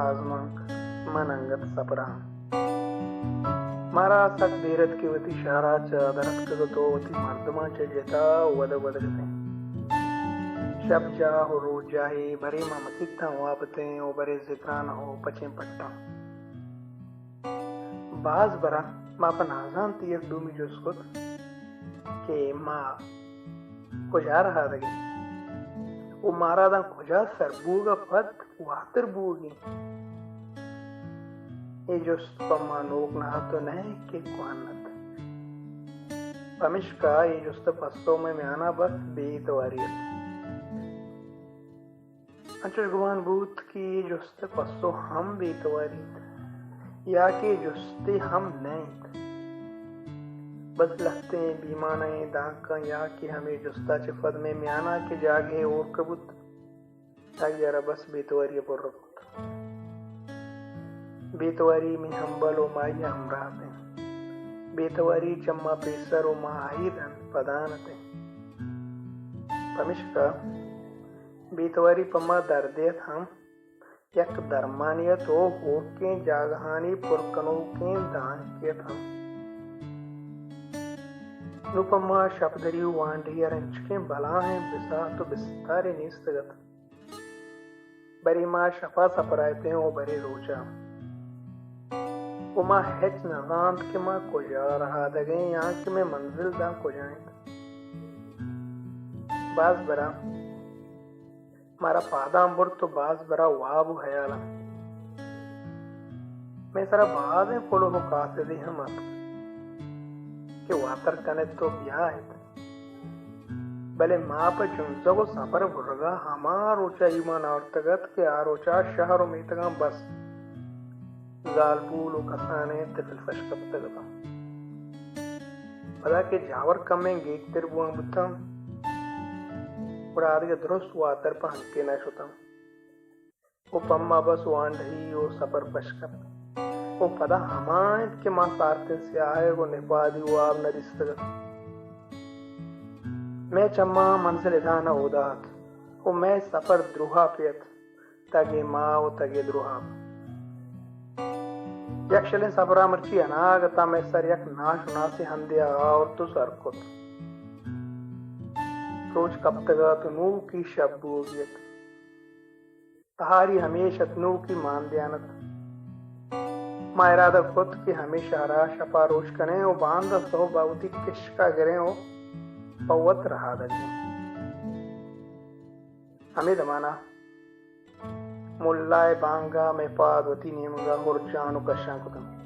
آزمانک، من انگت سپراں۔ مارا سک دیر ات کہ وتی شہرا چہ در اتکگ ات و وتی مردماں چہ جتا و ودگ ودگ اتیں۔ شپ جاہ و روچ جاہے، برے ما مسیتاں واب اتیں و برے زگران و پچیں پٹاں۔ باز برا ما پہ نازانتی یک دومی جست کت کہ ما کجا رہادگیں و مارا داں کجا سر بوگا پد واتر بوگیں۔ اے جست پہ ما نوک نہ ات و نئیکہ کوہن ات۔ پمشکا اے جست ء پسو مئے میانا بس بے تواری ات۔ انچوش گمان بوت کہ اے جست ء پسو ہم بے تواری ات یا کہ اے جستے ہم نہ انت۔ بس لہتیں بیمانائیں دانکاں یا کہ ہمے جستا چہ پد مئے میانا کہ جاگہے ہورک بوت، آئی ء را بس بے تواری ء پر کت۔ بے تواری مئے ہمبل و ما آئی ء ہمراہ اتیں۔ بے تواری چہ ما پیسر و ما آئی ء رند پدان اتیں۔ پمشکا بے تواری پہ ما دردے ات ہم یک درمانے ات و ہورکیں جاگہانی پر کنوکیں دانکے ات ہم۔ نوں پہ ما شپدری و وانڈہی ہر انچکیں بلاہیں بسات و بستارے نیستگ ات۔ برے ما شپا سپرا اتیں و برے روچا۔ و ما ہچ نزانت کہ ما کجا رہادگیں یا کہ مئے منزل داں کجا انت۔ باز برا مارا پاداں برت و باز برا واب و ہیالاں۔ مئے سرا بازیں کلوہ و کاسدے ہم اتک کہ واتر کن ات و بیا ات۔ بلے ما پہ جنزگ و سپر برگا ہما روچا ایمان آورتگ ات کہ آ روچا شہر و میتگاں بس زالبول و کسانیں تفل پش کپتگ اتاں۔ پدا کہ جاور کمیں گیگتر بوان بوتاں، گڑا آدگہ درست واتر پہ ہنکین ء شتاں۔ و پہ ما بس وانڈہی و سپر پش کپت۔ و پدا ہما انت کہ ما سارتیں سیاہگ و نپادی واب نہ دیستگ ات۔ مئے چماں منزل ادا نہ اودا ات و مئے سپر دروہاپے ات، تگے ما و تگے دروہاپ۔ یک شلیں سپرا مرچی اناگتا مئے سر یک ناشناسیں ہندے ء آورت و سر کت۔ روچ کپتگ ات و نوکی شپ بوگی ات۔ تہاری ہمیش ات، نوکی مان دیان ات۔ ما ارادہ کت کہ ہمے شہرا شپا روچ کنیں و باندا سہبا وتی کشکا گریں و پہ وت رہادگ بیں۔ ہمے دمانا ملائے بانگا مئے پاد وتی نیمگا ہرجان و کشان کتنت۔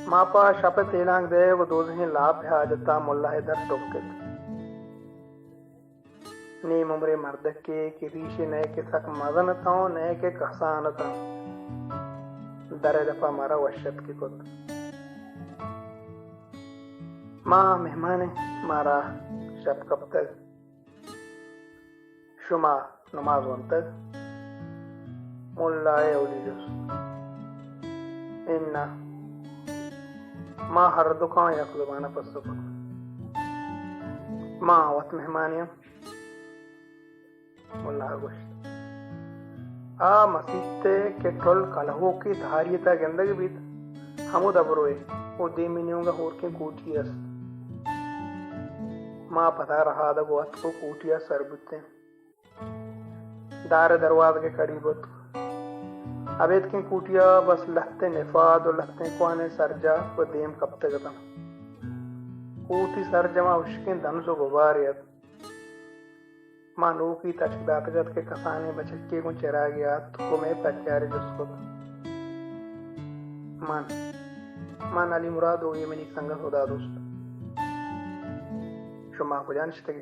ما پہ شپ تیلانک دئیگ و دوزہیں لاپ حاجتا ملائے در ٹکت۔ نیم عمریں مردکے کہ ریشے نئے کہ سک مزن اتاں و نئے کہ کسان اتاں، در ء دپا مارا وش اتک کت۔ ما مہمان ایں، مارا شپ کپتگ۔ شما نماز ونتگ؟ ملا ء اولی جست۔ اناں۔ ما ہر دکاں یک زبان ء پسو کت۔ ما وت مہمانے آں۔ ملا ء گوشت، آ مسیت ء کہ ٹل کلہوکے تہاری ء تہ گندگ بیت، ہمودا بروئے، او دیمی نیمگ ء ہورکیں کوٹی است۔ ما پدا رہادگ ء اتک و کوٹی ء سر بوتیں۔ دار ء دروازگ ء کڑی بوت۔ ابیتکیں کوٹی ء بس لہتیں نپاد و لہتیں کوہنیں سرجاہ و دیم کپتگ اتنت۔ کوٹی سرجما ہشکیں دنز و گبارے ات۔ ما نوکی تچک داتگ ات کہ کسانیں بچکے گوں چراگے آتک و مئے پجارے جست کت۔ من، من علی مراد و اے منی سنگت ہدا دوست۔ شما کجا نشتگ ئے؟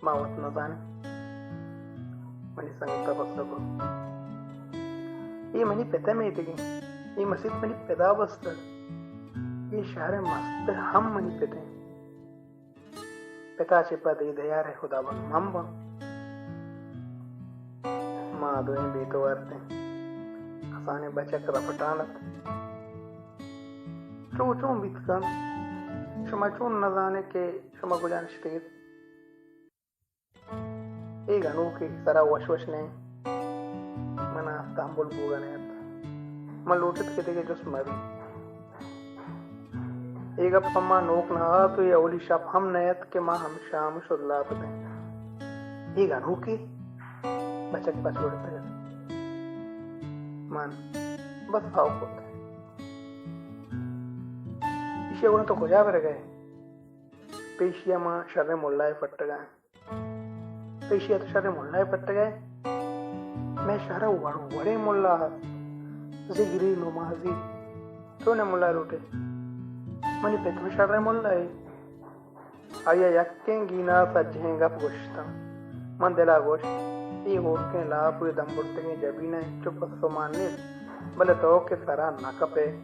ما وت نزانیں۔ منی سنگت ء پسہ کت، اے منی پت ء میتگ انت۔ اے مسیت منی پت ء بستگ۔ اے شہر ء مستر ہم منی پت انت۔ پتا چہ پد اے دیار ء ہدابند من باں۔ ما دوئیں بے توار اتیں۔ کسانیں بچک رپٹان ات۔ چو چون بیت کنت؟ شما چون نزانے کہ شما کجا نشتگ ات؟ اے گنوکے سرا وش وش نہ انت۔ من ءَ تحمل بوگ ءَ نہ ات۔ من لوٹ ات کہ دگہ جست مہ بیت۔ اے گپ پہ ما نوک نہ ات ءُ اے اولی شپ ہم نہ ات کہ ما ہمشاں ہمش ءَ لاپ اتیں۔ اے گنوکے؟ بچک پچ وڑتگ ات۔ من بس ہاو کت۔ ایشی ءَ گڑا تو کجا برگ ءَ ئے؟ پیشی ءَ ما شریں ملا ءِ پٹگ ءَ ایں۔ پیشی ءَ تو شریں ملا ءِ پٹگ ءَ ئے؟ مئے شہر ءَ وڑ وڑیں ملا ات، ذگری، نمازی۔ تو نہ ملا لوٹ ئے؟ منی پت ہم شریں ملا ئے۔ آئی ءَ یکیں گیناں سجہیں گپ گوشتاں۔ من دل ءَ گوشت، اے ہورکیں لاپ ءُ اے دمبرتگیں جبین ءَ انچو پس ءُ مان نیست، بلے تو کہ سرا نہ کپ ئے۔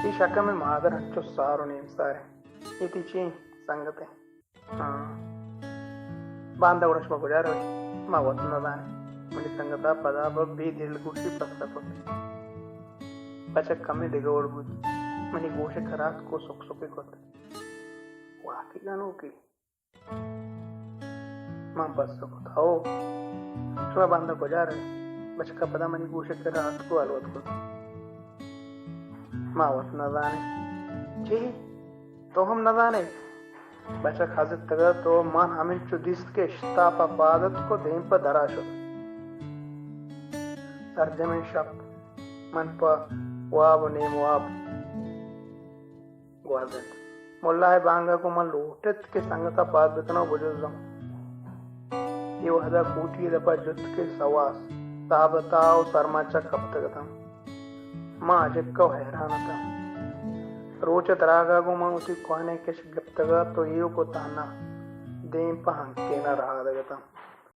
اے شکم ءِ مادر انچو سار ءُ نیم سار انت۔ اے تئی چی سنگت انت؟ ہاں۔ باندا گڑا شما کجا روئے؟ ما وت نہ زانیں۔ منی سنگت ءَ پدا پہ بے دلگوشی پسہ کت۔ بچک کمے دگہ وڑ بوت۔ منی گوش ءِ کرا اتک ءُ سک سکے کت۔ واقعی گنوکے؟ من پسو کت، ہو۔ شما باندا کجا روئے؟ بچک ءَ پدا منی گوش ءِ کرا اتک ءُ ہلوت کت۔ ما وت نہ زانیں۔ چی؟ تو ہم نہ زان ئے؟ بچک ہزتگ ات ءُ من ہمینچو دیست کہ اشتاپ ءَ پاد اتک ءُ دیم پہ درا شت۔ سرجمیں شپ من پہ واب ءُ نیم واب گوازینت۔ ملا ءِ بانگ ءَ گوں من لوٹ ات کہ سنگت ءَ پاد بکناں ءُ بجزاں۔ اے وہد ءَ کوٹی ءِ دپ ءَ جت کہ سواس تاب ءَ تاہ ءُ سرمچک کپتگ اتاں۔ من اجکہ ءُ حیران اتاں۔ روچ ءِ تراگ ءَ گوں من وتی کوہنیں کش گپتگ ات ءُ ایوک ءُ تہنا دیم پہ ہنکین ءَ رہادگ اتاں۔